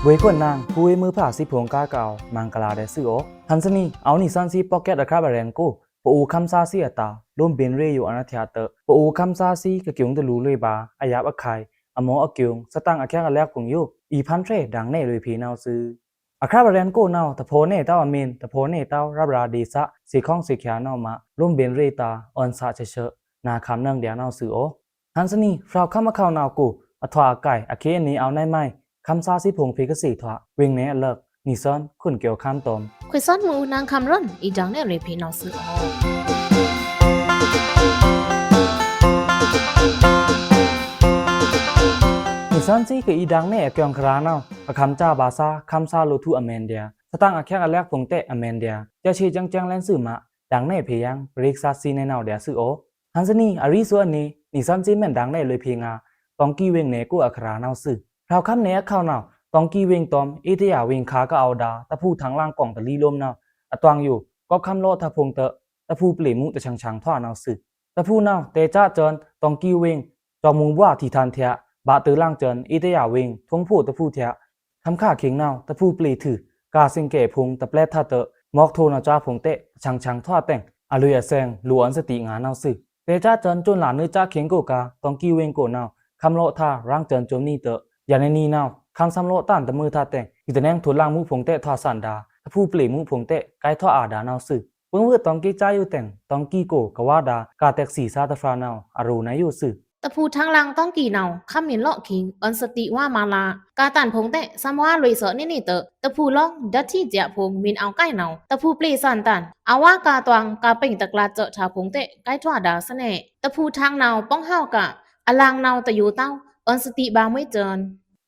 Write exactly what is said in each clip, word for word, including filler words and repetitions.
ဗွေႏခွန်နင်ꩻဖူးဝေးမွိုးဖါသီးဖိုင်ႏ ကားကအဝ်ႏမဂ်လာႏဒျာႏသွူသြ။ ဟန်ႏသနီꩻ အဝ်ႏနီသွဉ်းသီး podcast အခြပ် ရဲဉ်ႏအကို ပအိုဝ်ႏခမ်းသားသီးအတာႏ လိုမ်းဗဉ်ႏရေꩻယိုအွောန်ႏအထျꩻတွော့ꩻ ပအိုဝ်ႏခမ်းသားသီးကကျူံႏတလူႏလွေꩻဗာႏ အယပ်ꩻခုဲင်ႏ အမော့အကျူံႏ သတင်ꩻအချက်အလက်ဖိုင်ႏယို အီႏဖန်းဖြယ်ဒင်ႏနယ်လွေꩻဖေႏနဝ်ꩻသွူ။ အခြပ် ရဲဉ်ႏအကိုနဝ်ꩻ တဖေါနယ်တဝ်ꩻအမင်း တဖေါနယ်တဝ်ꩻရပ်ꩻရာႏ ဒေႏသꩻ သေႏခေါင်းသေႏခꩻနဝ်ꩻမꩻ လိုမ်းဗဉ်ႏရေꩻတာႏ အွဉ်ႏသꩻချော့ချော့ နၤခမ်ႏနင်ꩻဒျာႏနဝ်ꩻသွူ။ ဟန်ႏသနီꩻ ဖြောက်ꩻခမ်းအခေါက်နဝ်ꩻကို အထွာအကိုင် အခေအနေ အဝ်ႏနယ်မုဲင် ခမ်းသားသီးဖိုင်ႏဖေႏကသေထွာ ဝေင်နယ်အလၢက် နီသွဉ်း ခွန်ကျော်ခမ်း တွမ် ခွေႏသွဉ်းမွိုး နင်ခမ်းရွဉ်ႏ အီႏဒင်ႏနယ်လွေꩻဖေႏနဝ်ꩻသွူ။ နီသွဉ်းသီးကအီႏဒင်ႏနယ်အကျူံႏခရာနဝ်ꩻ အခမ်းသားဗာႏသား ခမ်းသားလိုꩻထွူအမဲန်ဒျာႏ သတင်ꩻအချက်အလက်ဖိုင်ႏတဲ့ အမဲန်ဒျာႏ ချက်ချော့ချော့ချော့လဲန်းသွူမး ဒင်ႏနယ်ဖေႏယင်း ပရေ့ꩻသားသီးနယ်နဝ်ꩻဒျာႏသွူ။ ဟန်ႏသနီꩻ အရီသွူအနီ နီသွဉ်းသီးမဲန်ဒင်ႏနယ်လွေꩻဖေႏငါ တောင်ကြီးဝေင်နယ်ကိုအခရာနဝ်ꩻသွူ။ ဖြောက်ꩻခမ်းနယ်အခေါက်နဝ်ꩻ တောင်ကြီးဝေင်တွမ် အေးတရာဝေင်ခါကအဝ်ႏဒါႏ တဖူထင်လင်ကောင်ႏတလီးလိုမ်းနဝ်ꩻ အတွင်ယို ကောပ်ခမ်းလော့ꩻထားဖိုင်ႏတွော့ꩻ တဖူပျေ့မူးတဆင်ႏဆင်ႏထွာနဝ်ꩻသွူ။ တဖူနဝ်ꩻ တဲꩻကြားစွဉ် တောင်ကြီးဝေင် ကျောက်မုံဘွားထီထန်ထျꩻ ဗာႏတွော့ꩻလင်စွဉ် အေးတရာဝေင် ထုံးဖိုတဖူထျꩻ ခမ်းခါခေင်နဝ်ꩻ တဖူပျေ့ထွူ ကာႏသင်ꩻကဲဖိုင်ႏတပျဲꩻထားတွော့ꩻ မော့ထိုနဝ်ꩻကြားဖိုင်ႏတဲ့ တဆင်ႏဆင်ႏထွာတဲင် အလွေꩻအသွင် လိုꩻအွဉ်ႏသတိငါနဝ်ꩻသွူ။ တဲꩻကြားစွဉ်စွန်လာနွေꩻကြားခေင်ကိုကါ တောင်ကြီးဝေင်ကိုနဝ်ꩻ ခမ်းလော့ꩻထား ရင်းစွဉ်စွုမ်နီတွော့ꩻ ယၤနယ်နီနဝ်ꩻ ခမ်းသမ်းလော့ꩻတန်ꩻတမွိုးထားတဲင် ထီတနဲင်ႏထိုတ်လင်မူးဖိုင်ႏတဲ့ထွာသင်ဒါႏ တဖူပျေ့မူးဖိုင်ႏတဲ့ ကိုက်ထွာအာဒါႏနဝ်ꩻသွူ။ ပိုင်ႏဝွော့တွင်ႏကေးကြားယိုတဲင် တောင်ကြီးကိုကဝါဒါႏ ကာႏတက်ကသီးသားတဖြာနဝ်ꩻ အရိုꩻနဝ်ꩻသွူ။ တဖူထင်လင်တောင်ကြီးနဝ်ꩻ ခမ်းမီးလော့ꩻခေင် အွဉ်ႏသတိဝါမးလါ ကာႏတန်ဖိုင်ႏတဲ့ သမ်းဝါလွေꩻသွော့နီနီတွော့ꩻ တဖူလောင်း ဓာတ်ထီးကျဖူ မီးအောက်ကိုင်နဝ်ꩻ တဖူပျေ့သွဉ်တန် အဝါကာႏတွင် ကာႏပင်တကလတ်တွော့ꩻထားဖိုင်ႏတဲ့ ကိုက်ထွာဒါႏသွူ။ တဖူထင်လင်တောင်ကြီးကိုကါ အလင်နဝ်ꩻတယိုတဝ်း အွဉ်ႏသတိဗာႏမွေးစွဉ်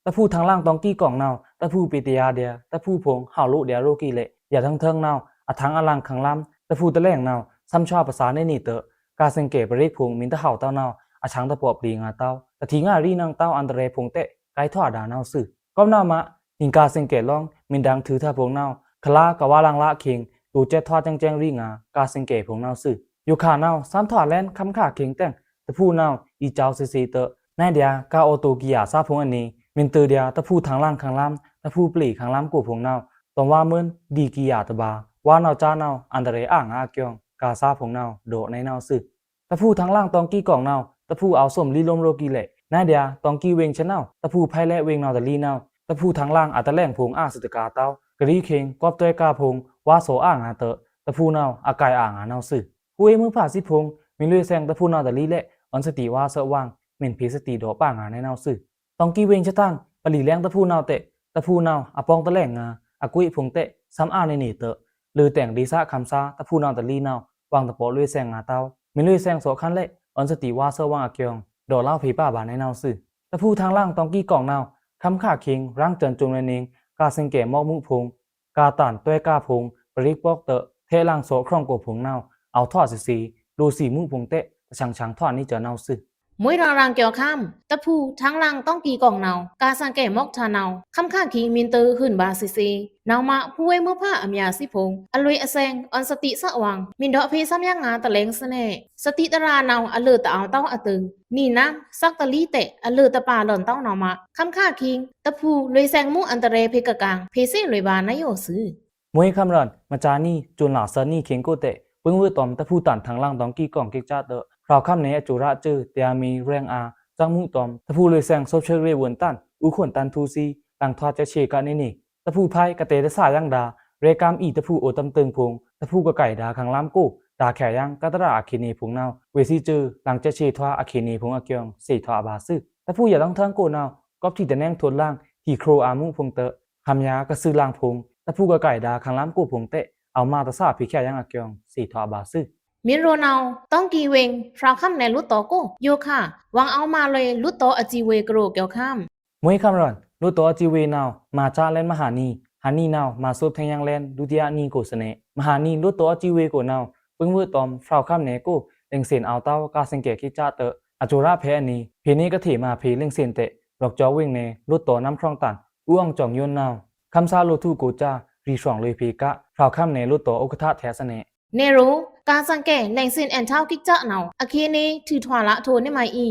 တဖူထင်လင်တောင်ကြီးကိုင်နဝ်ꩻ တဖူပျေ့တရာဒျာႏ တဖူဖိုင်ႏ ဟဝ်လိုဒျာႏရိုꩻကီလဲ့ ယၤထွင်ထွင်နဝ်ꩻ အထင်အလင်ခမ်းလမ်း တဖူတလဲင်ႏနဝ်ꩻ သမ်းချွာပစာႏနီနီတွော့ꩻ ကာႏသင်ꩻကဲပရေ့ဖိုင်ႏ မီးတဟဝ်တဝ်းနဝ်ꩻ အဆင်ႏတပော့ပျီငါတဝ်း တထီငါရီနင်တဝ်း အန္တရာယ်ဖိုင်ႏတဲ့ ကိုက်ထွာဒါႏနဝ်ꩻသွူ။ ကောပ်နဝ်ꩻမး နီကာႏသင်ꩻကဲလောင်း မီးဒင်ႏထွူထားဖိုင်ႏနဝ်ꩻ ခလာကဝါလင်လါခေင် လိုꩻကျဲထွာကျဲင်ကျဲင်ရီငါ ကာႏသင်ꩻကဲဖိုင်ႏနဝ်ꩻသွူ။ ယိုခါနဝ်ꩻ သမ်းထွာလဲန်း ခမ်းခါခေင်တဲင် တဖူနဝ်ꩻ အီႏကျောက်သီးသီးတွော့ꩻ နဲဒျာႏ ကာႏအော်တိုကီးယာႏသားဖိုင်ႏအနီ မီးတွေဒျာႏ တဖူထင်လင်ခမ်းလမ်း တဖူပျေ့ခမ်းလမ်းကိုဖိုင်ႏနဝ်ꩻ တွမ်ဝါမွဉ် ဒီကီးယာႏတဗာႏ ဝါနဝ်ꩻကြားနဝ်ꩻ အန္တရာယ်အာငါအကျူံႏ ကာႏသားဖိုင်ႏနဝ်ꩻ ဒို့နဲနဝ်ꩻသွူ။ တဖူထင်လင်တောင်ကြီးကိုင်နဝ်ꩻ တဖူအဝ်ႏသွမ်လီးလိုမ်းရိုꩻကီလဲ့ နဲဒျာႏ တောင်ကြီးဝေင်သနဝ်ꩻ တဖူဖိုင်ႏလဲဝေင်နဝ်ꩻတလီးနဝ်ꩻ တဖူထင်လင်အတလဲင်ဖိုင်ႏအာႏသွူတကာႏတဝ်း ကရီခေင် ကောပ်တွဲကာႏဖိုင်ႏ ဝါသောအာငါတွော့ꩻ တဖူနဝ်ꩻ အကိုက်အာငါနဝ်ꩻသွူ။ ဖူးဝေးမွိုးဖါသီးဖိုင်ႏ မီးလွေꩻသွင်တဖူနဝ်ꩻတလီးလဲ့ အွဉ်ႏသတိဝါသွူဝွင် မီးဖေႏသတိဒို့ပါငါနဲနဝ်ꩻသွူ။ တောင်ကြီးဝေင်သတင်ꩻ ပလီလဲင်တဖူနဝ်ꩻတဲ့ တဖူနဝ်ꩻ အပောင်ႏတလဲင်ငါ အကွေ့ဖိုင်ႏတဲ့ သမ်းအာႏနီနီတွော့ꩻ လိုꩻတဲင်ဒေႏသခမ်းသား တဖူနဝ်ꩻတလီးနဝ်ꩻ ဝွင်တပော့လွေꩻသွင်ငါတဝ်း မီးလွေꩻသွင်သော့ခမ်းလဲ့ အွဉ်ႏသတိဝါသွူဝွင်အကျူံႏ ဒို့လောဝ်ဖေႏပါဗာႏနဲနဝ်ꩻသွူ။ တဖူထင်လင်တောင်ကြီးကိုင်နဝ်ꩻ ခမ်းခါခေင် ရင်းစွဉ်စွုမ်လွေꩻနီ ကာႏသင်ꩻကဲမော့မူးဖိုင်ႏ ကာႏတန်တွဲကာႏဖိုင်ႏ ပရေ့ပွော့တွော့ꩻ ထဲလင်သော့ခရွင်ႏကိုဖိုင်ႏနဝ်ꩻ အဝ်ႏထွာသီးသီး လိုꩻသီးမူးဖိုင်ႏတဲ့ တဆင်ႏဆင်ႏထွာနီစွူနဝ်ꩻသွူ။ မွေးရင်းရင်းကျော်ခမ်း တဖူထင်လင်တောင်ကြီးကိုင်နဝ်ꩻ ကာႏသင်ꩻကဲမော့ထားနဝ်ꩻ ခမ်းခါခေင်မီးတွော့ꩻဟုန်ဗာႏသီးသီး နဝ်ꩻမး ဖူးဝေးမွိုးဖါအမျာသီးဖိုင်ႏ အလွေꩻအသွင် အွဉ်ႏသတိသွူဝွင် မီးဒို့ဖေႏသမ်းယင်းငါတလဲင်သွူနဲ သတိတရာနဝ်ꩻ အလွေꩻတအောဝ်းတဝ်းအတိုင် နီနမ်း သက်တလီးတဲ့ အလွေꩻတပါလွောန်တဝ်းနဝ်ꩻမး ခမ်းခါခေင် တဖူလွေꩻသွင်မူးအန္တရာယ်ဖေႏကကင် ဖေႏသေလွေꩻဗာႏနဲယိုသွူ။ မွေးခမ်းရွဉ် မကြာနံ စွန်လ သွဉ်နီခေင်ကိုတဲ့ ပိုင်ႏဝွော့တွမ် တဖူတန်ထင်လင်တောင်ကြီးကိုင်ႏကိကကျတွော့ꩻ ဖြောက်ꩻခမ်းနဲအကျိုးရꩻစွူ တြဴမီး ရဲင်အာႏ စွမ်းမူးတွမ် တဖူလွေꩻသွင် သွပ်သွပ်ရေဝွောန်တန် ဥခုန်တန်ထူသီး လင်ထွာစွပ်သွပ်ကါနီနီ တဖူဖိုင်ႏကတဲတသာယင်းဒါႏ ရဲကမ်းအီတဖူအိုတမ်တိုင်ဖိုင်ႏ တဖူကကိုက်ဒါႏခင်ႏလမ်းကို ဒါႏခဲယင်းကတရာႏအခေနေဖိုင်ႏနဝ်ꩻ ဝေသီးစွူ လင်စွပ်သွပ်ထွာအခေနေဖိုင်ႏအကျူံႏ သေထွာဗာႏသွူ။ တဖူယထွင်ထွင်ကိုနဝ်ꩻ ကောပ်ထီတနဲင်ႏထိုတ်လင် ထီႏခရိုꩻအာႏမူးဖိုင်ႏတွော့ꩻ ခမ်းယါကသွူလင်ဖိုင်ႏ တဖူကကိုက်ဒါႏခင်ႏလမ်းကိုဖိုင်ႏတဲ့ အဝ်ႏမးတသာဖေႏခဲယင်းအကျူံႏ သေထွာဗာႏသွူ။ မီးရိုနဝ်ꩻ တောင်ကြီးဝေင် ဖြောက်ꩻခမ်းနဲလွတ်တော်ကို ယိုခါ ဝွင်အဝ်ႏမးလွေꩻ လွတ်တော်အစည်းအဝေးကရိုးကျော်ခမ်း မွေးခမ်းရွဉ် လွတ်တော်အစည်းအဝေးနဝ်ꩻ မတ်လလဲန်းမဟါနံ ဟါနံနဝ်ꩻ မတ်လသွပ်ထဲင်ယင်းလဲန်း ဒုတိယနံကိုသွူနဲ မဟါနံလွတ်တော်အစည်းအဝေးကိုနဝ်ꩻ ပိုင်ႏဝွော့တွမ် ဖြောက်ꩻခမ်းနဲကို လင်သင်ꩻအဝ်ႏတဝ်း ကာႏသင်ꩻကဲကိကကျတွော့ꩻ အကျိုးရꩻဖဲအနီ ဖေႏနေကထေမၢဖေႏ လင်သင်ꩻတဲ့ ရွက်ကျော်ဝေင်နဲ လွတ်တော်နမ်းခရွင်ႏတန် ဦးအောင်ကျော်ညွန့်နဝ်ꩻ ခမ်းသားလွတ်ꩻထွူကိုကျ ရီသွင်လွေꩻဖေႏက ဖြောက်ꩻခမ်းနဲလွတ်တော်ဥက္ကဋ္ဌထဲသွူနဲ နဲရို ကာႏသင်ꩻကဲလင်သင်ꩻအဲန်ထောက်ကိကကျနဝ်ꩻ အခေနေထွူထွာလထွူနဲမအီ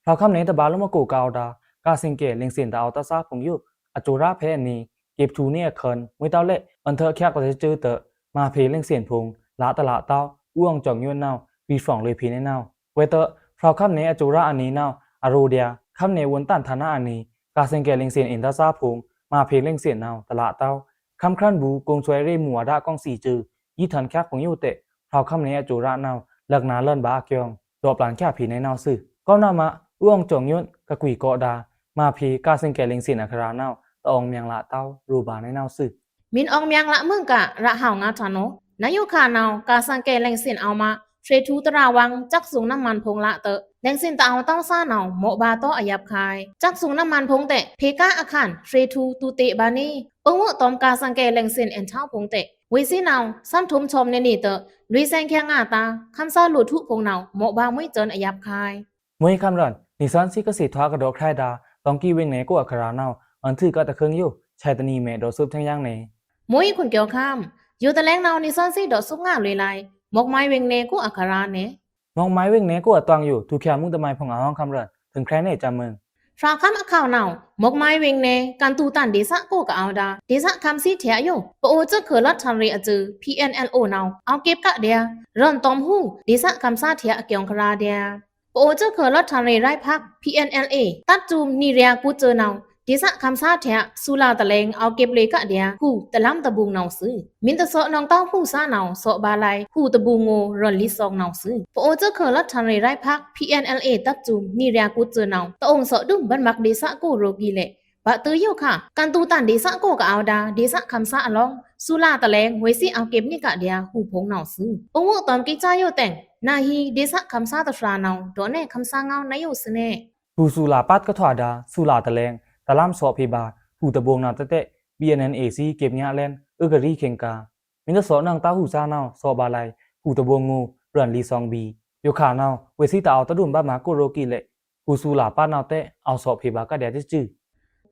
ဖြောက်ꩻခမ်းနဲတဗာႏလိုမ်းအကိုကဝ်ဒါႏ ကာႏသင်ꩻကဲလင်သင်ꩻတအောဝ်ႏတသာဖိုင်ႏယို အႏစော်ရဖဲအနီ ကပ်ထူႏနေအခန် မွိုးတဝ်းလဲ့ အွဉ်ႏထျꩻက်ꩻတစဲးစဲးတꩻ မꩻဖေႏလင်ꩻစ့ꩻ်ဖုံႏ လꩻတလꩻတဝ်း အူႏအောင်ႏကျောင်ႏညွတ်ꩻနဝ်ꩻ ရီႏထွင်လွေꩻဖေႏနေနဝ်ꩻ။ ဝဲတ ဖြောဝ်ႏခမ်းနယ်အႏစော်ရအနီနဝ်ꩻ အရိုႏဒျာႏ ခမ်းနယ်ဝွန်ႏတန်ႏဌာနအနီ ကာဆယ်ကယ်လင်ꩻစ့ꩻ်အင်ႏတစားဖုံႏ မꩻဖေႏလင်ꩻစ့ꩻ်နဝ်ꩻ တလꩻတဝ်း ခမ်းခရမ်းဘူꩻ ကုံစွဲရေꩻမူႏဝဒါ ကောင်စီအစူ ယိုတ်းထွန်ႏချက်ꩻဖုံႏယိုတ်းတဲ့ ဖြောဝ်ႏခမ်းနယ်အႏစော်ရနဝ်ꩻ လကနာလွဉ်ႏဗာႏအကျိုင်း ဒေါ့ꩻပလန်ႏချက်ꩻဖေႏနေနဝ်ꩻသွူ။ ကောက်နဝ်ꩻမ အူႏအောင်ႏကျောင်ႏညွတ်ꩻ ကကွီႏကောက်ဒၣ် မꩻဖေႏ ကာဆယ်ကယ်လင်ꩻစ့ꩻ်အꩻခရာႏနဝ်ꩻ တအောင်ႏမႅင်ꩻလꩻတဝ်း ရိုꩻဗာႏနေနဝ်ꩻသွူ။ မီးအောင်ႏမႅင်ꩻလꩻမွိုင်ꩻကꩻ ရဟဝ်ငါးထန်ꩻေါ နယိုခါနဝ်ꩻ ကာဆယ်ကယ်လင်ꩻစ့ꩻ်အꩻမ ဖြေႏထူႏတရာꩻဝင်ႏ ချက်ꩻစုံꩻနမန်ꩻဖုံႏလꩻတ လင်ꩻစ့ꩻ်တအဝ်ႏတဝ်းသားနဝ်ꩻ မော့ဗာႏတောအယပ်ꩻခါ ချက်ꩻစုံꩻနမန်ꩻဖုံႏတဲ့ ဖေႏကားအခန် ဖြေႏထူႏတူꩻတေ့ဗာႏနေ ပငိုးတောမ်ႏ ကာဆယ်ကယ်လင်ꩻစ့ꩻ်အင်ႏထောင်ဖုံႏတဲ့ ဝေးသီးနဝ်ꩻ သမ်ထုမ်ႏထွမ်ႏနေနံꩻတ လွေꩻသင်ꩻချက်ꩻငါတာႏ ခမ်းသားလိုꩻထူႏဖုံႏနဝ်ꩻ မော့ဗာႏမွိုးစဲ့ꩻအယပ်ꩻခါ မွိုးခမ်းရင်ꩻ နီသွဉ်းသီးကသ့ꩻထွားကဒီးခြဲးဒၣ် တောင်ႏကီꩻဝေင်ꩻနယ်ကိုꩻအꩻခရာႏနဝ်ꩻ အွဉ်ႏထွူကတခွိုင်ယို ဆဲးတနံၤမဲာ် ဒေါ်စုပ်ꩻထင်းယင်းနယ်။ မွိုးခွန်ကျော်ခမ်း ယိုတလဲင်နဝ်ꩻ နီသွဉ်းသီးဒေါ်စုပ်ꩻငါလွေꩻလါ မော့ဗာႏမွိုးဝေင်ꩻနယ်ကိုꩻအꩻခရာႏနယ် မော့ဗာႏမွိုးဝေင်ꩻနယ်ကိုꩻအꩻတွင်ယို ထူႏချာႏမူးတမိုင်ဖုံႏအဟောင်းခမ်းရင်ꩻ ထိုင်ခြဲးနယ်ꩻစမုန် ဖြောဝ်ႏခမ်းအခဝ်ႏနဝ်ꩻ မော့ဗာႏမွိုးဝေင်ꩻနယ် ကန်းတူတန်ႏဒေသကိုꩻကအဝ်ႏဒၣ် ဒေသခမ်းသီးထဲအယို ပအိုဝ်ႏစဲ့ꩻခိူဝ်လွတ်ꩻထွန်ရေꩻအစူ PNLO နဝ်ꩻ အောက်ꩻကပ်ꩻကဒျာႏ ရွဉ်ႏတွမ်ႏဟူ ဒေသခမ်းသားထဲအကျိုင်းခရာႏဒျာႏ ပအိုဝ်ႏစဲ့ꩻခိူဝ်လွတ်ꩻထွန်ရေꩻရိုက်ဖက် PNLA တပ်စုံနံရျာႏကုတ်ꩻစူနဝ်ꩻ ဒေသခမ်းသားထဲ စူလာတလဲင် အောက်ꩻကပ်ꩻလွေꩻကဒျာႏ ဟူတလမ်းတဘူင်နဝ်ꩻသွူ။ မီးတသော့ꩻနွောင်ႏတဝ်းဟူသားနဝ်ꩻ သော့ꩻဗာႏလံ ဟူတဘူင်ငို ရွဉ်ႏလီသွင်နဝ်ꩻသွူ။ ပအိုဝ်ႏစဲ့ꩻခိူဝ်လွတ်ꩻထွန်ရေꩻရိုက်ဖက် PNLA တပ်စုံနံရျာႏကုတ်ꩻစူနဝ်ꩻ တအိုင်သော့ꩻဒုံးဗဉ်ႏမၢက်ဒေသကိုꩻရောႏကီꩻလဲ့ ဗာႏတုူယိုခါ ကန်းတူတန်ႏဒေသကိုꩻကအဝ်ႏဒၣ် ဒေသခမ်းသားအလောင်း စူလာတလဲင် ဝေးသီးအောက်ꩻကပ်ꩻနီကဒျာႏ ဟူဖုံႏနဝ်ꩻသွူ။ ပငိုးတွမ်ႏကီးစာယိုတဲင် နာဟီဒေသခမ်းသားတဖြာနဝ်ꩻ ဒေါ်နယ်ခမ်းသားငေါနယိုသွူနယ် ဟူစူလာပတ်ကထွာဒၣ် စူလာတလဲင် တလမ်းသော့ꩻဖေႏဗာႏ ဟူတဘူင်နဝ်ꩻတတဲ PNLA သီးကပ်ꩻညါလဲန် အုကရီးခင်ကာႏ မီးတသော့ꩻနွောင်ႏတဝ်းဟူသားနဝ်ꩻ သော့ꩻဗာႏလံ ဟူတဘူင်ငို ရွဉ်ႏလီသွင်ဘီ ယိုခါနဝ်ꩻ ဝေးသီးတအော်ႏတဒုံးဗဉ်ႏမၢက်ကိုꩻရောႏကီꩻလဲ့ ဟူစူလာပတ်နဝ်ꩻတဲ အော်သော့ꩻဖေႏဗာႏကဒျာႏတစူ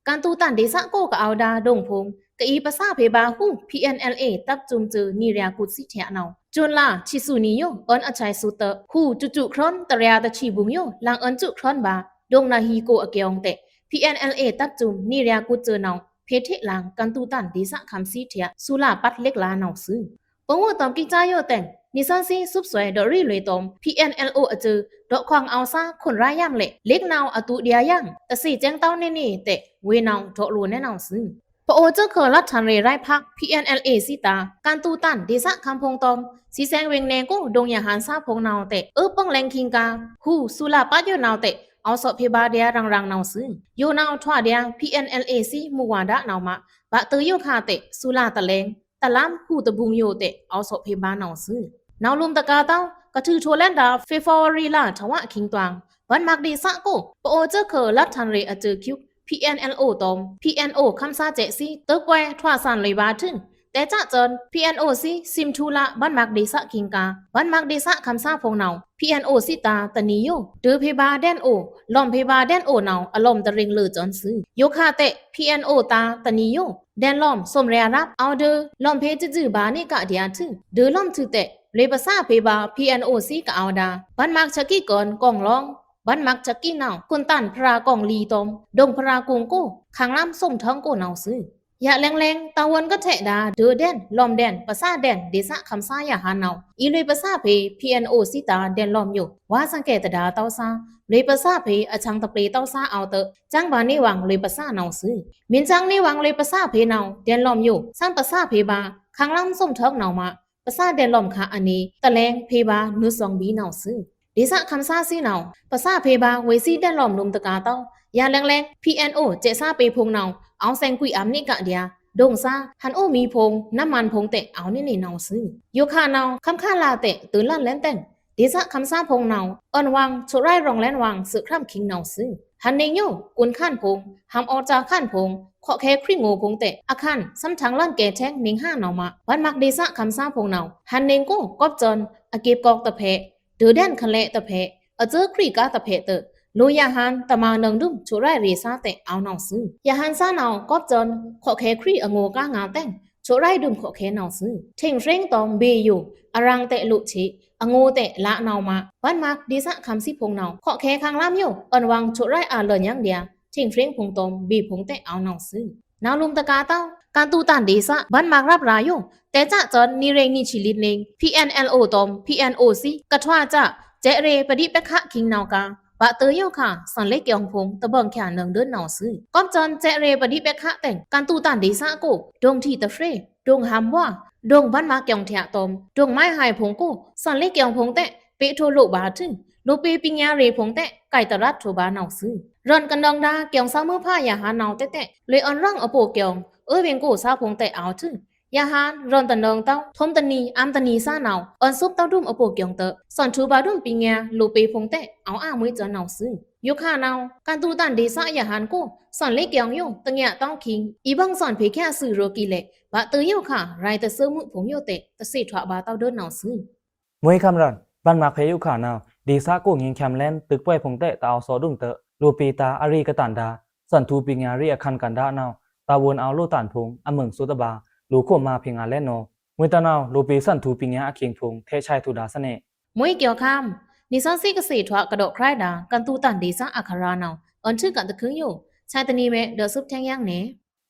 ကန်းတူတန်ႏဒေသကိုꩻကအဝ်ႏဒၣ်ဒိုင်ဖုံႏ ကအီပသားဖေႏဗာႏဟူ PNLA တပ်စုံစူနံရျာႏကုတ်ꩻသီးထဲနဝ်ꩻ စွူန်လါ ဆံသူနံယို အွဉ်ႏအဆဲးသူတ ဟူစွူစွူခြွဉ်တရျာတဆံဘူင်ယို လင်အွဉ်ႏစွူခြွဉ်ဗာႏ ဒိုင်နာဟီကိုအကျိုင်းတဲ PNLA တပ်စုံနံရျာႏကုတ်ꩻစူနဝ်ꩻ ဖေႏထေလင် ကန်းတူတန်ႏဒေသခမ်းသီးထဲ စူလာပတ်လစ်လါနဝ်ꩻသွူ။ ပငိုးတွမ်ႏကီးစာယိုတဲင် နီသွဉ်းသီးသွပ်သွဲဒေါ့ꩻရီလွေꩻတွမ်ႏ PNLO အစူ ဒေါ့ခွင်ꩻအောဝ်သားခွန်ရာႏယမ်လဲ့ လစ်နဝ်ꩻအတူဒျာႏယင် တသီးစဲင်တဝ်းနီနီတဲ ဝေးနဝ်ꩻဒေါ့လိုꩻနဲနဝ်ꩻသွူ။ ပအိုဝ်ႏစဲ့ꩻခိူဝ်လွတ်ꩻထွန်ရေꩻရိုက်ဖက် PNLA သီးတာႏ ကန်းတူတန်ႏဒေသခမ်းဖုံႏတွမ်ႏ သီးသဲင်ဝေင်ꩻနယ်ကိုꩻဒိုင်ယဟန်သားဖုံႏနဝ်ꩻတဲ အုပ်ပိုင်ꩻလဲင်ႏခင်ကာႏ ဟူစူလာပတ်ယိုနဝ်ꩻတဲ အော်သော့ꩻဖေႏဗာႏဒျာႏရင်ႏရင်ႏနဝ်ꩻသွူ။ ယိုနဝ်ꩻထွာဒျာႏ PNLA သီးမူဝါဒနဝ်ꩻမ ဗာႏတုူယိုခါတဲ စူလာတလဲင် တလမ်းဟူတဘူင်ယိုတဲ အော်သော့ꩻဖေႏဗာႏနဝ်ꩻသွူ။ နဝ်ꩻလိုမ်ႏတကာႏတဝ်း ကထုးထိုꩻလဲန်ဒၣ် ဖေဖော်ဝါရီလ ထဝ်ꩻအခင်တွင် ဗဉ်ႏမၢက်ဒေသကိုꩻ ပအိုဝ်ႏစဲ့ꩻခိူဝ်လွတ်ꩻထွန်ရေꩻအစူ ကျုပ် PNLOတွမ်ႏ PNO ခမ်းသားစဲ့ꩻသီး တိုပ်းကွဲထွာသန်လေꩻဗာႏထွူ တဲꩻစံꩻ PNO သီးသိမ်းထူႏလ ဗဉ်ႏမၢက်ဒေသခင်ကာႏ ဗဉ်ႏမၢက်ဒေသခမ်းသားဖုံႏနဝ်ꩻ PNO သီးတာႏတနံၤယို ဒိုဖေႏဗာႏဒဲန်အို လွမ်ဖေႏဗာႏဒဲန်အိုနဝ်ꩻ အလွမ်တရင်ꩻလိူဝ်စွူ။ ယိုခါတဲ PNOတာႏတနံၤယို ဒဲန်လွမ်သိုမ်ရျာႏရပ် အောဝ်ဒိုလွမ်ဖေႏစွူစွူဗာႏနီကဒျာႏထွူ ဒိုလွမ်ထွူတဲ လွေꩻပသၣ်ဖေႏဗာႏ PNO သီးကအဝ်ႏဒၣ် ဗဉ်ႏမၢက်ဆကိကင်ႏ ကောင်လွင် ဗဉ်ႏမၢက်ဆကိနဝ်ꩻ ကွန်တန်ႏဖရာကောင်ႏလီတွမ်ႏ ဒိုင်ႏဖရာကုင်ႏကိုꩻ ခမ်းလမ်းသိုမ်ထွင်ကိုနဝ်ꩻသွူ။ ယလဲင်လဲင် တဝွန်ကထဲဒၣ် ဒိုဒဲန် လွမ်ဒဲန် ပသၣ်ဒဲန်ဒေသခမ်းသားယဟန်နဝ်ꩻ အီလွေꩻပသၣ်ဖေႏ PNOသီးတာႏဒဲန်လွမ်ယို ဝါသင်ꩻကဲတဒါႏတဝ်းသား လွေꩻပသၣ်ဖေႏအဆင်ႏတပျေႏတဝ်းသားအောဝ်တဲ စံႏဗာႏနေဝင်လွေꩻပသၣ်နဝ်ꩻသွူ။ မီးစံႏနေဝင်လွေꩻပသၣ်ဖေႏနဝ်ꩻ ဒဲန်လွမ်ယို သံꩻပသၣ်ဖေႏဗာႏ ခမ်းလမ်းသိုမ်ထွင်နဝ်ꩻမ ပသၣ်ဒဲန်လွမ်ခါအနီ တလဲင်ဖေႏဗာႏနွိုင်သွင်ဘီနဝ်ꩻသွူ။ ဒေသခမ်းသားသီးနဝ်ꩻ ပသၣ်ဖေႏဗာႏဝေးသီးဒဲန်လွမ်လိုမ်ႏတကာႏတဝ်း ယလဲင်လဲင် PNOစဲ့ꩻသားပေဖုံႏနဝ်ꩻ အောဝ်သဲင်ကွီအမ်နီကဒျာႏ ဒိုင်သား ဟန်အိုမီဖုံႏ နမန်ဖုံႏတဲ အောဝ်နီနီနဝ်ꩻသွူ။ ယိုခါနဝ်ꩻ ခမ်းခါလာတဲ တိုလန်လဲန်တဲင် ဒေသခမ်းသားဖုံႏနဝ်ꩻ အွဉ်ဝင်ꩻသိုးရိုက်ရောင်လဲန်ဝင်ꩻသိုးခြမ်းခင်နဝ်ꩻသွူ။ ဟန်နေညို ကွန်ခန်ဖုံႏ ဟမ်အော်စာခန်ဖုံႏ ခော့ခဲခွီငိုဖုံႏတဲ အခန် သံႏထင်လန်ကဲထဲင် နင်းဟါနဝ်ꩻမ ဗဉ်ႏမၢက်ဒေသခမ်းသားဖုံႏနဝ်ꩻ ဟန်နေကို ကောပ်စွန် အကပ်ကောက်တဖဲ ဒိုဒဲန်ခလဲတဖဲ အစဲးခွီကားတဖဲတဲ လိုယဟန်တမန်နွောင်ဒုံးသိုးရိုက်ရေသားတဲ အောဝ်နဝ်ꩻသွူ။ ယဟန်သားနဝ်ꩻ ကောပ်စွန် ခော့ခဲခွီအငိုကားငါတဲင် သိုးရိုက်ဒုံးခော့ခဲနဝ်ꩻသွူ။ ထိင်ဖြိင်းတွမ်ဗေယို အရင်တဲလိုချေ အငိုတဲလနဝ်ꩻမ ဗဉ်ႏမၢက်ဒေသခမ်းသီးဖုံႏနဝ်ꩻ ခော့ခဲခမ်းလမ်းယို အွဉ်ဝင်ꩻသိုးရိုက်အလန်ယင်ဒျာႏ ထိင်ဖြိင်းဖုံႏတွမ်ဗေဖုံႏတဲ အောဝ်နဝ်ꩻသွူ။ နဝ်ꩻလွံႏတကာႏတဝ်း ကန်းသူးတန်ဒေႏသ ဗန်းမာႏရပ်ꩻရာႏယို တဲꩻစဲ့ꩻစွန် နီရေင်ꩻနီꩻချီလိတ်ꩻနေင် PNLO တောမ် PNO သီး ကထွာꩻစဲ့ꩻ စဲ့ꩻရေꩻပဒိပက္ခ ခိင်နဝ်ꩻကာႏ ဗာႏတွေယိုခါ သွဉ်ꩻလေးကျွင်ႏဖုံႏ တဗွင်ႏချာနွံꩻဒွိုင်းနဝ်ꩻသွူ။ ကွပ်ꩻစွန် စဲ့ꩻရေꩻပဒိပက္ခ တဲင် ကန်းသူးတန်ဒေႏသကို ဒွိုင်ထီႏတဖြေး ဒွိုင်ꩻဟမ်ႏဝါ ဒွိုင်ꩻဗန်းမာႏကျွင်ႏထျꩻတောမ် ဒွိုင်ꩻမိုင်းဟိုင်ꩻဖုံႏကို သွဉ်ꩻလေးကျွင်ႏဖုံႏတဲင် ပ့ꩻထိုꩻလိုꩻဗာႏထွူ လိုꩻပေႏပိင်ႏငါႏရေꩻဖုံႏတဲင် ကိုင်ꩻတရတ်ꩻထိုꩻဗာႏနဝ်ꩻသွူ။ ရွဉ်ႏကနောင်ဒါႏ ကျွင်ႏသဝ်းမိုးဖါရဟန်းနဝ်ꩻတဲင်တဲင် လွေꩻအောန်ႏရောင်ႏအပိုကျွင်ႏ အွေဝိုင်ႏကိုꩻသဝ်းဖုံႏတဲင် အောဝ်ထွူ ရဟန်း ရွဉ်ႏတနွောင်ႏတဝ်း ထုံးတနွောင်ႏ အမ်းတနွောင်ႏသဝ်းနဝ်ꩻ အွဉ်ႏသုပ်ꩻတဝ်းဒွုမ်ꩻအပိုကျွင်ႏတွော့ꩻ သွဉ်ꩻထိုꩻဗာႏဒွုမ်ꩻပိင်ႏငါႏ လိုꩻပေႏဖုံႏတဲင် အောဝ်အာမွေးစွန်နဝ်ꩻသွူ။ ယိုခါနဝ်ꩻ ကန်းသူးတန်ဒေႏသရဟန်းကို သွဉ်ꩻလေးကျွင်ႏယို တညꩻတောင်းခိင် အီႏဗွင်သွဉ်ꩻဖေႏချာသွူရောႏကီႏလဲ့ ဗာႏတွေယိုခါ ရွေꩻတသွူမိုꩻဖုံႏယိုတဲင် တသေထွာဗာႏတဝ်းဒွိုင်းနဝ်ꩻသွူ။ မွေးခမ်းရွဉ်ႏ ဗန်းမာႏဖေႏယိုခါနဝ်ꩻ ဒေႏသကိုငြိမ်းချမ်းလင်း တိုပ်ꩻပွေ့ဖုံႏတဲင် တအောဝ်သော့ဒွုမ်ꩻတွော့ꩻ လိုꩻပေႏတာႏအရေကတန်ဒါႏ သွဉ်ꩻထိုꩻပိင်ႏငါႏရေꩻအခန်းကဏ္ဍနဝ်ꩻ တာဝန်အောဝ်လိုꩻတန်ႏဖုံႏ အမုင်ꩻသွူတဗာႏ လိုꩻခွန်ꩻမာႏဖေႏငါႏလဲ့နဝ်ꩻ မွေးတနဝ်ꩻ လိုꩻပေႏသွဉ်ꩻထိုꩻပိင်ႏငါႏအခိင်ဖုံႏ ထဲဆာင်ထွူဒါႏသနေ မွေးကျွင်ႏခမ်း နီသွဉ်းသီးကသေထွာ ကဒီးခြိုက်ဒါႏ ကန်းသူးတန်ဒေႏသအခရာနဝ်ꩻ အွဉ်ႏထွူကတခုံယို ဆာင်တနွေမဲ ဒီးသုပ်ꩻထဲင်ယံနေ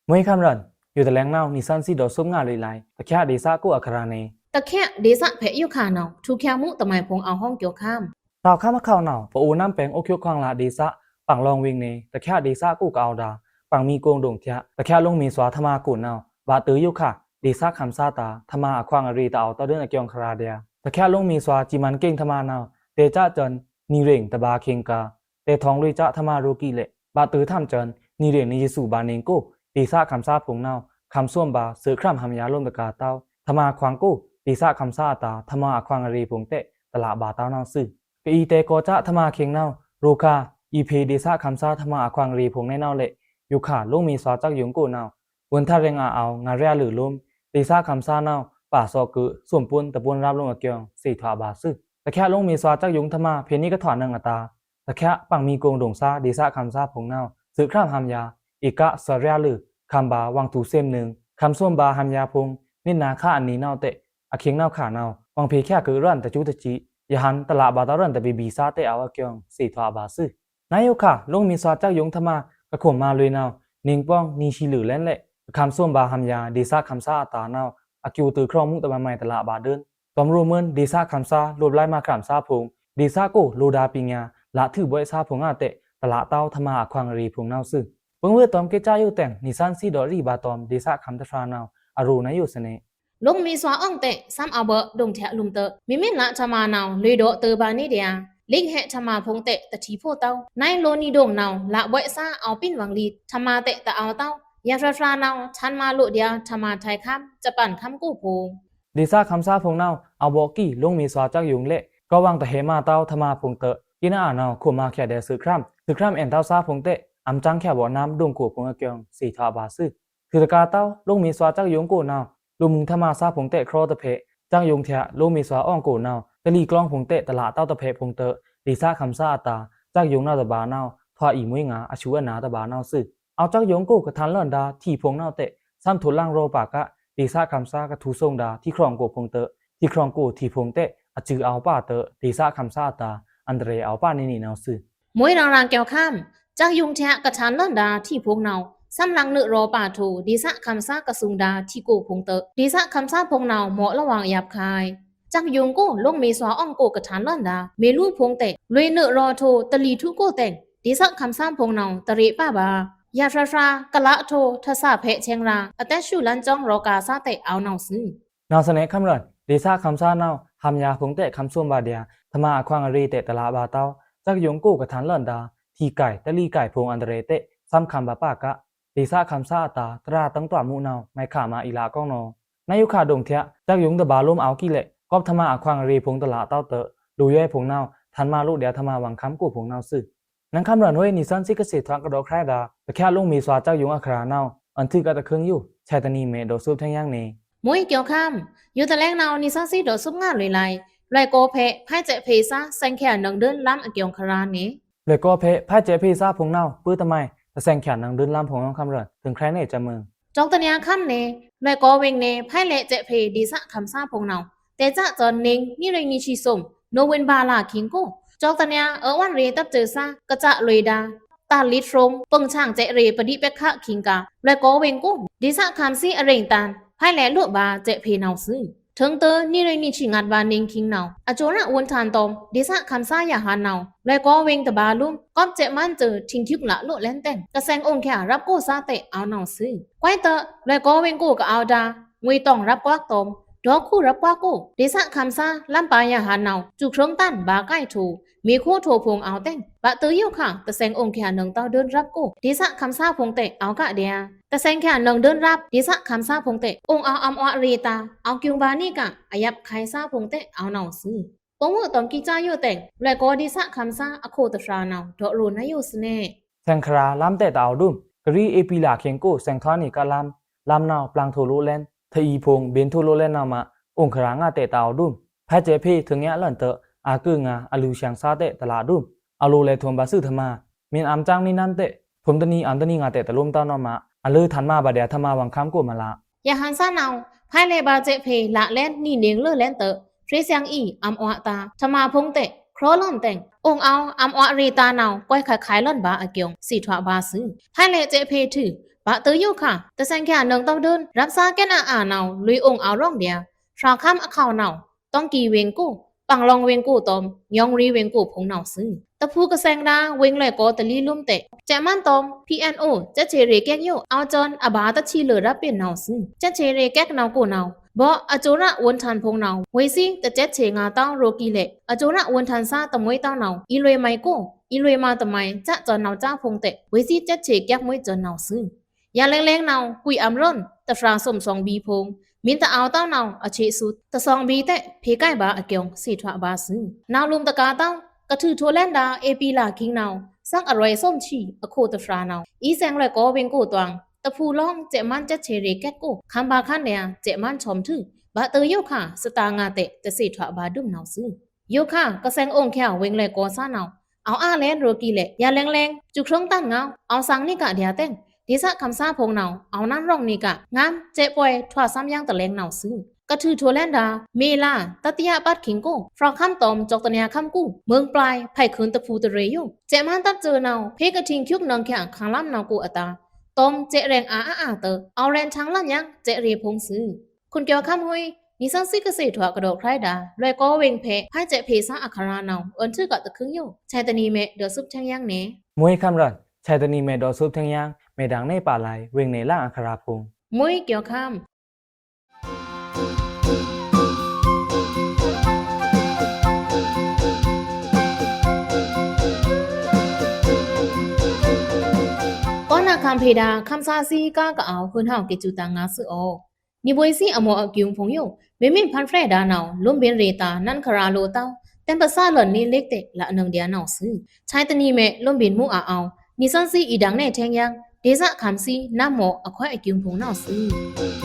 မွေးခမ်းရွဉ်ႏ ယိုတလဲင်နဝ်ꩻ နီသွဉ်းသီးဒီးသုပ်ꩻငါႏလွေꩻလံ တခြားဒေႏသကိုအခရာနေ တခြားဒေႏသဖေႏယိုခါနဝ်ꩻ ထုချာမိုးတမိုင်ႏဖုံႏအောဝ်ဟွံးကျွင်ႏခမ်း ထောက်ခံမခောက်နဝ်ꩻ ပအိုဝ်ႏနမ်းပဲင်ႏ အိုးကျိုက်ခွန်ꩻလာႏဒေႏသ ပင်ႏလောင်ႏဝိုင်ႏနေ တခြားဒေႏသကိုကအောဝ်ဒါႏ ပင်ႏမီးကုင်ႏဒွုမ်ꩻထျာ တခြားလိုင်းမေႏသွါႏထမꩻကုန်နဝ်ꩻ ဗာႏတွေယိုခါ ဒေႏသခမ်းသားတာႏ ထမꩻအခွင်အရေတအောဝ်တဝ်းဒွိုင်းအကျွင်ႏခရာဒျာႏ တခြားလိုင်းမေႏသွါႏ စီမံကိန်းထမꩻနဝ်ꩻ တဲꩻစဲ့ꩻစွန် နီရေင်ꩻတဗာႏခိင်ႏကာႏ တဲထောင်လွေꩻစဲ့ꩻထမꩻရောႏကီႏလဲ့ ဗာႏတွေထမ်ꩻစွန် နီရေင်ꩻနီသွဉ်းသီးဗာႏနေင်ႏကို ဒေႏသခမ်းသားဖုံႏနဝ်ꩻ ခမ်းသွမ်ဗာႏ သွေ့ꩻခြမ်းဟမ်ႏယာႏလိုမ်းတကာႏတဝ်း ထမꩻခွင်ႏကို ဒေႏသခမ်းသားအတာႏ ထမꩻအခွင်အရေဖုံႏတဲင် တလꩻဗာႏတဝ်းနဝ်ꩻသွူ။ ကအီတဲကောစဲ့ꩻထမꩻခိင်နဝ်ꩻ ရောႏခါ အီဖေႏဒေႏသခမ်းသားထမꩻအခွင်အရေဖုံႏနယ်နဝ်ꩻလဲ့ ယိုခါလိုင်းမေႏသွါႏစက်ရုံႏကိုနဝ်ꩻ ဝွဉ်ႏထရဲင်ႏအအောဝ်ငါႏရဲလွေꩻလိုမ်း ဒေႏသခမ်းသားနဝ်ꩻ ပာႏသော့ꩻကွိုက် သွမ်ꩻပုဉ်တပုဉ်ရပ်လိုမ်းအကျွင်ႏ သေထွာဗာႏသွူ။ တခြားလိုင်းမေႏသွါႏစက်ရုံႏထမꩻ ဖေႏနေကထွာနွံꩻအတာႏ တခြားပင်ႏမီးကုင်ႏဒွုမ်ꩻသား ဒေႏသခမ်းသားဖုံႏနဝ်ꩻ သွေ့ꩻခြမ်းဟမ်ႏယာႏ ဧကသွဉ်းရဲလွေꩻ ခမ်းဗာႏဝင်ꩻသူႏသွမ်ꩻနွံ ခမ်းသွမ်ဗာႏဟမ်ႏယာႏဖုံႏ နစ်နါခါအနွေနဝ်ꩻတဲင် အခိင်နဝ်ꩻခါနဝ်ꩻ ဝင်ꩻဖေႏချာကွိုက်ရွဉ်ႏတကျူတကျီႏ ရဟန်းတလꩻဗာႏတဝ်းရွဉ်ႏတဗီဗီႏသားတဲင်အောဝ်အကျွင်ႏ သေထွာဗာႏသွူ။ နဝ်ꩻယိုခါလိုင်းမေႏသွါႏစက်ရုံႏထမꩻ ကခွန်ꩻမာႏလွေꩻနဝ်ꩻ နေင်ႏပွင်း နီသွဉ်းသီးလဲ့ ခမ်းသွမ်ဗာႏဟမ်ႏယာႏ ဒေႏသခမ်းသားအတာႏနဝ်ꩻ အကျိုးတွေချောင်းမိုးတမမိုင်တလꩻဗာႏဒွိုင်း တွမ်ရိုးမိုင်း ဒေႏသခမ်းသား လိုပ်လိုက်မခမ်းသားဖုံႏ ဒေႏသကိုလိုဒါပိင်ႏငါႏ လꩻထုဗွဲ့သားဖုံႏအတာႏတဲင် တလꩻတဝ်းထမꩻအခွင်အရေဖုံႏနဝ်ꩻသွူ။ ပိူင်ဝဲတွမ်ႏကစ်စါယိုတဲင် နီသွဉ်းသီးဒီးရီဗာႏတွမ်ႏ ဒေႏသခမ်းသားနဝ်ꩻ အရိုꩻနဝ်ꩻယိုသနေ လိုင်းမေႏသွါႏအောင်တဲင် သမ်ႏအဝွို့ဒွုမ်ꩻထျာလွုမ်ꩻတွော့ꩻ မီမီလထမꩻနဝ်ꩻ လွေꩻဒေါ့ꩻတွေဗာႏနေဒျာႏ လိင်ဟဲထမꩻဖုံႏတဲင် တထီႏဖိုးတဝ်း နဝ်ꩻလိုꩻနီဒွုမ်ꩻနဝ်ꩻ လꩻဗွဲ့သား အောဝ်ပီနဝ်ꩻလီ ထမꩻတဲင်တအောဝ်တဝ်း ယဲဖြာဖြာနဝ်ꩻ ထန်ꩻမာႏလိုꩻဒျာႏ ထမꩻထါႏခမ်း စပန်ႏခမ်းကိုဖုံႏ ဒေႏသခမ်းသားဖုံႏနဝ်ꩻ အဝွို့ကီလိုင်းမေႏသွါႏစက်ရုံႏလဲ့ ကဝ်ဝင်ꩻတဟဲမꩻတဝ်းထမꩻဖုံႏတွော့ꩻ ကိနအါနဝ်ꩻ ခွန်ꩻမာႏချာဒျာႏသွေ့ꩻခြမ်း သွေ့ꩻခြမ်းအဲင်တဝ်းသားဖုံႏတဲင် အမ်ႏစန်းချာဗော့ꩻနမ်းဒွုမ်ꩻကိုဖုံႏအကျွင်ႏ သေထွာဗာႏသွူ။ ထွူတကာႏတဝ်း လိုင်းမေႏသွါႏစက်ရုံႏကိုနဝ်ꩻ လိုပ်ꩻမုင်ႏထမꩻသားဖုံႏတဲင်ခြောက်တွော့ꩻ စက်ရုံႏထျာလိုင်းမေႏသွါႏအောင်ကိုနဝ်ꩻ တလီကျွင်ႏဖုံႏတဲင် တလꩻတဝ်းတဖဲဖုံႏတွော့ꩻ ဒေႏသခမ်းသားအတာႏ စက်ရုံႏနဝ်ꩻတဗာႏနဝ်ꩻ ထွာအီမိုဝ်းငါႏ အဆူအနာႏတဗာႏနဝ်ꩻသွူ။ အဝ်စက်ရုံႏကိုကထန်လွဉ်ဒါႏ ထီႏဖုံႏနဝ်ꩻတဲင် သမ်ႏထိုင်လင်ရောပါက ဒေႏသခမ်းသားကထူႏသွဉ်ဒါႏ ထီႏခြွင်ႏကိုဖုံႏတွော့ꩻ ထီႏခြွင်ႏကိုထီႏဖုံႏတဲင် အစုအောဝ်ပါတွော့ꩻ ဒေႏသခမ်းသားအတာႏ အန္တရာယ်အောဝ်ပါနေနေနဝ်ꩻသွူ။ မွေးရန်ရန်ကျွင်ႏခမ်း စက်ရုံႏထျာကထန်လွဉ်ဒါႏ ထီႏဖုံႏနဝ်ꩻ သမ်ႏလင်နုရောပါထိုင် ဒေႏသခမ်းသားကသုဉ်ဒါႏ ထီႏကိုဖုံႏတွော့ꩻ ဒေႏသခမ်းသားဖုံႏနဝ်ꩻ မော့လဝ်ꩻဝွင်ꩻယပ်ꩻခါ စက်ရုံႏကိုလိုင်းမေႏသွါႏအောင်ကိုကထန်လွဉ်ဒါႏ မေလူဖုံႏတဲင် လွေꩻနုရောထိုင် တလီထုကိုတဲင် ဒေႏသခမ်းသားဖုံႏနဝ်ꩻ တရေ့ပါဗာႏ ယဲဖြာဖြာ ကလꩻထိုင် ထသာဖဲချဲင်ရာႏ အသက်ရှူလမ်းကြောင်းရောဂါသားတဲင်အောဝ်နဝ်ꩻသွူ။ နဝ်ꩻသနေခမ်းရွဉ်ႏ ဒေႏသခမ်းသားနဝ်ꩻ ဟမ်ႏယာႏဖုံႏတဲင် ခမ်းသွမ်ဗာႏဒျာႏ ထမꩻအခွင်အရေတဲင်တလꩻဗာႏတဝ်း စက်ရုံႏကိုကထန်လွဉ်ဒါႏ ထီႏကိုင် တလီကိုင်ဖုံႏအန္တရာယ်တဲင် သမ်ႏခမ်းဗာႏပါက ဒေႏသခမ်းသားအတာႏ တရာတန်ꩻတွꩻမိုဝ်းနဝ်ꩻ မုဲင်ခါမီအီလာႏကောင်းနဝ်ꩻ နဝ်ꩻယိုခါဒွုမ်ꩻထျာ စက်ရုံႏတဗာႏလိုမ်းအောဝ်ကီလဲ့ ကွပ်ꩻထမꩻအခွင်အရေဖုံႏတလꩻတဝ်းတွော့ꩻ လိုယွဲဖုံႏနဝ်ꩻ ထန်မꩻလိုဒျာႏထမꩻဝင်ႏခမ်းကိုဖုံႏနဝ်ꩻသွူ။ နင်ႏခမ်းရွဉ်ႏဟွဲနီသွဉ်းသီးကသေထွာကဒီးခြိုက်ဒါႏ တခြာလိုင်းမေႏသွါႏစက်ရုံႏအခရာနဝ်ꩻ အွဉ်ႏထွူကတခုံယို ဆဲးတနံၤမဲဒီးသွပ်ထဲင်ယင်းနေ မွေးကျွင်ႏခမ်း ယိုတလဲင်နဝ်ꩻ နီသွဉ်းသီးဒီးသွပ်ငါလွေꩻလံ လွဲင်ကောဖဲ ဖဲစဲးဖေႏသား သင်ႏချာနွံဒွိုင်းလမ်းအကျွင်ႏခရာနေ လွဲင်ကောဖဲ ဖဲစဲးဖေႏသားဖုံႏနဝ်ꩻ ပိုတမုဲင် တသင်ႏချာနွံဒွိုင်းလမ်းဖုံႏနဝ်ꩻခမ်းရွဉ်ႏ ထိုင်ခြိုက်နယ်စက်မုံ ကျောက်တnerာ်ခမ်းနေ လွဲင်ကောဝေင်နေ ဖဲလဲ့စဲးဖေႏဒေႏသခမ်းသားဖုံႏနဝ်ꩻ တဲꩻစဲ့ꩻစွန်နေင်ႏ နီရေင်ꩻနီသွဉ်းသီး နိဝင်ဘာလခိုင်ကို ကျောက်တnerာ် အွဉ်ႏရေတပ်စဲးသား ကစလွေဒါႏ တလိတ်ရိုမ် ပူင်ႏချောင်စဲ့ရေ ပဒိပက်ခါ အခိင်ကား လွဲ့ကောဝ့င်းကို ဒေသခံစံအရင်းတန် ဖဲလဲ့လွတ်ဗာႏစဲ့ဖေႏနဝ်ꩻသွူ။ ထိုင်ႏတွို့ နီရွိုင်နီဆံငါးဗာႏ နင်းခိင်းနဝ်ꩻ အစူရဝွန်းထန်ႏတွမ် ဒေသခံစံရဟန်းနဝ်ꩻ လွဲ့ကောဝ့င်းတဗာႏလုမ်း ကောပ်စဲ့မန်းစွို ထိင်ႏထွိုက်လလွတ်လဲဉ်တဲင် ကစဲင်ႏအိုင်ႏချောင် ရပ်ကိုင်ႏစားတဲ အဝ်နဝ်ꩻသွူ။ ကွဲတ့ လွဲ့ကောဝ့င်းကို ကအဝ်ႏဒါႏ ငွေတောင်ရပ်ကွက်တွမ် ဒေါ်ခုရပ်ကွက်ကို ဒေသခံစံ လမ်းပါရဟန်းနဝ်ꩻ စူခရင်ႏတန်ဗာႏကိုင်ႏထိုꩻ မေခိုထိုꩻဖိုင်ႏအဝ်တဲင် ဗာႏတွို့ယိုခါ ကစဲင်ႏအိုင်ႏချောင် နွံတောင်ဒိုင်းရပ်ကို ဒေသခံစံဖိုင်ႏတဲ အဝ်ကဒျာႏ ကစဲင်ႏအိုင်ႏချောင် နွံတောင်ဒိုင်းရပ် ဒေသခံစံဖိုင်ႏတဲ အိုင်ႏအဝ်ႏအမ်ႏအွတ်ရေတာႏ အဝ်ႏကျူင်ႏဗာႏနီဂာ အယပ်ꩻခဲင်ႏစားဖိုင်ႏတဲ အဝ်နဝ်ꩻသွူ။ ပူင်ႏဝွို့ꩻတွမ်ႏ ကီꩻစာယိုတဲင် လွဲ့ကောဒေသခံစံ အခိုတဖြာနဝ်ꩻ ဒေါ်ရိုꩻနယိုသွူနေ ဆင်ခရာႏလမ်းတဲတဢဝ်ႏဒုံး ကရီး ဧပြီလဆန်းကို ဆင်ႏထွားနီၤကလမ်း လမ်းနဝ်ꩻ ပလန်ထိုꩻလွတ်လဲဉ် ထွီအီဖိုင်ႏ ဘိန်းထိုꩻလွတ်လဲဉ်နဝ်ꩻမး အိုင်ႏချောင်ငါတဲတဢဝ်ႏဒုံး ဖဲစဲ့ဖေႏထိုင်ꩻညါလန်ꩻတွို့ အကွိုင်ႏငါ အလူႏချောင်စားတဲတလꩻဒုံး အလိုလဲထိုံဗာႏသွူသမား မီးအမ်ႏစန်းမီးနမ်းတဲ ထိုံတနံၤအမ်ႏတနံၤငါတဲတလိုမ်းတဝ်းနဝ်ꩻမး အလိုထန်ꩻမးဗာႏဒျာႏ ထမဝွန်ႏခံကိုမလꩻ ရဟန်းစံနဝ်ꩻ ဖဲလဲ့ဗာႏစဲ့ဖေႏ လလဲဉ်နီနင်းလွတ်လဲဉ်တွို့ ဖြေးစျောင်းအီ အမ်ႏအွတ်တာႏ ထမဖိုင်ႏတဲ ခရောလွန်တဲင် အိုင်ႏအဝ်ႏအမ်ႏအွတ်ရေတာႏနဝ်ꩻ ကွဲးခါခဲင်ႏလွန်ဗာႏအကျိုင် သွေ့ထွာဗာႏသွူ။ ဖဲလဲ့စဲ့ဖေႏထွူ ဗာႏတွို့ယိုခါ ကစဲင်ႏအိုင်ႏချောင် နွံတောင်ဒိုင်း ရပ်စားကဲနအါအါနဝ်ꩻ လွေအိုင်ႏအဝ်ႏရောင်းဒျာႏ ဖြာႏခမ်းအခေါင်နဝ်ꩻ တောင်ႏကီဝ့င်းကို ပင်လောင်ဝ့င်းကိုတွမ် ညောင်ရီဝ့င်းကိုဖိုင်ႏနဝ်ꩻသွူ။ တဖူကစဲင်ႏဒါႏ ဝ့င်းလွဲ့ကောတလီးလုမ်းတဲ စဲ့မန်းတွမ် ပီအန်အို စက်ခြေရေခဲယို အဝ်ႏစွန်ႏအဗာႏတဆံလွေရပ်ပ့င်းနဝ်ꩻသွူ။ စက်ခြေရေခဲနဝ်ꩻကိုနဝ်ꩻ ဗော့အစူရဝွန်းထန်ဖိုင်ႏနဝ်ꩻ ဝေးသီးတစက်ခြေငါတဝ်း ရိုႏကီလဲ့ အစူရဝွန်းထန်စံတမှွေတဝ်းနဝ်ꩻ အီလွေမိုင်ကို အီလွေမိုင်တမိုင် စစွန်ႏနဝ်ꩻစဖိုင်ႏတဲ ဝေးသီးစက်ခြေခဲမွေစွန်ႏနဝ်ꩻသွူ။ ယလဲင်လဲင်နဝ်ꩻ ကွိုင်ႏအမ်ႏရွန် တဖြာႏသွမ်သွင်ဗီဖိုင်ႏ မီးတအဝ်ႏတဝ်းနဝ်ꩻ အဆေ့သုတ် တသွင်ဗီတဲ ဖေႏကိုင်ဗာႏအကျိုင် သွေ့ထွာဗာႏသွူ။ နဝ်ꩻလုမ်ꩻတကာႏတဝ်း ကထူထိုင်လဲဉ်ဒါႏ ဧပြီလဆန်းကိုနဝ်ꩻ သက္ကရာဇ်သွမ်သီး အခိုတဖြာနဝ်ꩻ အီစဲင်လွဲ့ကောဝ့င်းကိုတွင် တဖူလောင်း စဲ့မန်းစက်ခြေရေခဲကို ခမ်းဗာႏခမ်းဒျာႏ စဲ့မန်းသွမ်ထွူ ဗာႏတွို့ယိုခါ စတာႏငါတဲ တသွေ့ထွာဗာႏဒုံးနဝ်ꩻသွူ။ ယိုခါ ကစဲင်ႏအိုင်ႏချောင် ဝ့င်းလွဲ့ကောစံနဝ်ꩻ အဝ်ႏအာႏလဲဉ်ရိုႏကီလဲ့ ယလဲင်လဲင် စူခရင်ႏတန်ငဝ် အဝ်ႏသင်ႏနီဂာဒျာႏတဲင် ဒေသခံစံဖိုင်ႏနဝ်ꩻ အဝ်ႏနန်းရောင်းနီဂာ ငမ်းစဲ့ပွယ်ထွာသမ်းယင်းတလဲင်နဝ်ꩻသွူ။ ကထူထိုင်လဲဉ်ဒါႏ မေလတတိယပတ်ခိင်းကို ဖြာႏခမ်းတွမ် ကျောက်တနျားခမ်းကို မိူင်းပျိုင် ဖဲင်ခိုန်တဖူတရေယို စဲ့မန်းတပ်စွိုနဝ်ꩻ ဖေႏကထိင်ႏထွိုက်နွံႏခဲင်ႏ ခမ်းလမ်းနဝ်ꩻကိုအတာႏ တွမ်စဲ့ရဲင်ႏအာႏအါအါတွို့ အဝ်ႏရဲဉ်ႏထင်ႏလမ်းယင်း စဲ့ရေဖိုင်ႏသွူ။ ခွန်ကျော်ခမ်းဟွေ နီသွဉ်းသီးကသွေ့ထွာ ကဒေါ့ခွဲဒါႏ လွဲ့ကောဝ့င်းဖေႏ ဖဲစဲ့ဖေႏသံအခရာနဝ်ꩻ အွဉ်ထွူကတခွိုင်ယို ဆဲတနံၤမဲ ဒေါ်သုပ်ထင်းယင်းနေ မွေးခမ်းရွန် ဆဲတနံၤမဲ ဒေါ်သုပ်ထင်းယင်း မဲဒင်ႏနယ်ပါလာယ် ဝ့င်းနယ်လမ်းအခရာဖိုင်ႏ မွေးကျော်ခမ်း ကောနခမ်းဖေႏဒါႏ ခမ်းသားစံကားကအဝ်ႏ ဟိုင်ဟဝ်းကေစုတၢင်ငါသွူအို နီဗွေစံအမော့အကျိုင်ဖိုင်ႏယို ဗိုလ်မှူးဖန်ဖြဲဒါႏနဝ်ꩻ လုမ်းဗိုလ်ရေတာႏ နန်းခရာလိုꩻတဝ်း တဲမ်းပသားလွန်နေလိတ်တဲ လနွံႏဒျာႏနဝ်ꩻသွူ။ ဆဲတနံၤမဲ လုမ်းဗိုလ်မှူးအအဝ်ႏ နီသွဉ်းသီးအီဒင်ႏနယ်ထဲင်ယင်း ဒေသခံစံ နမ်းမော့အခွဲးအကျိုင်ဖိုင်ႏနဝ်ꩻသွူ။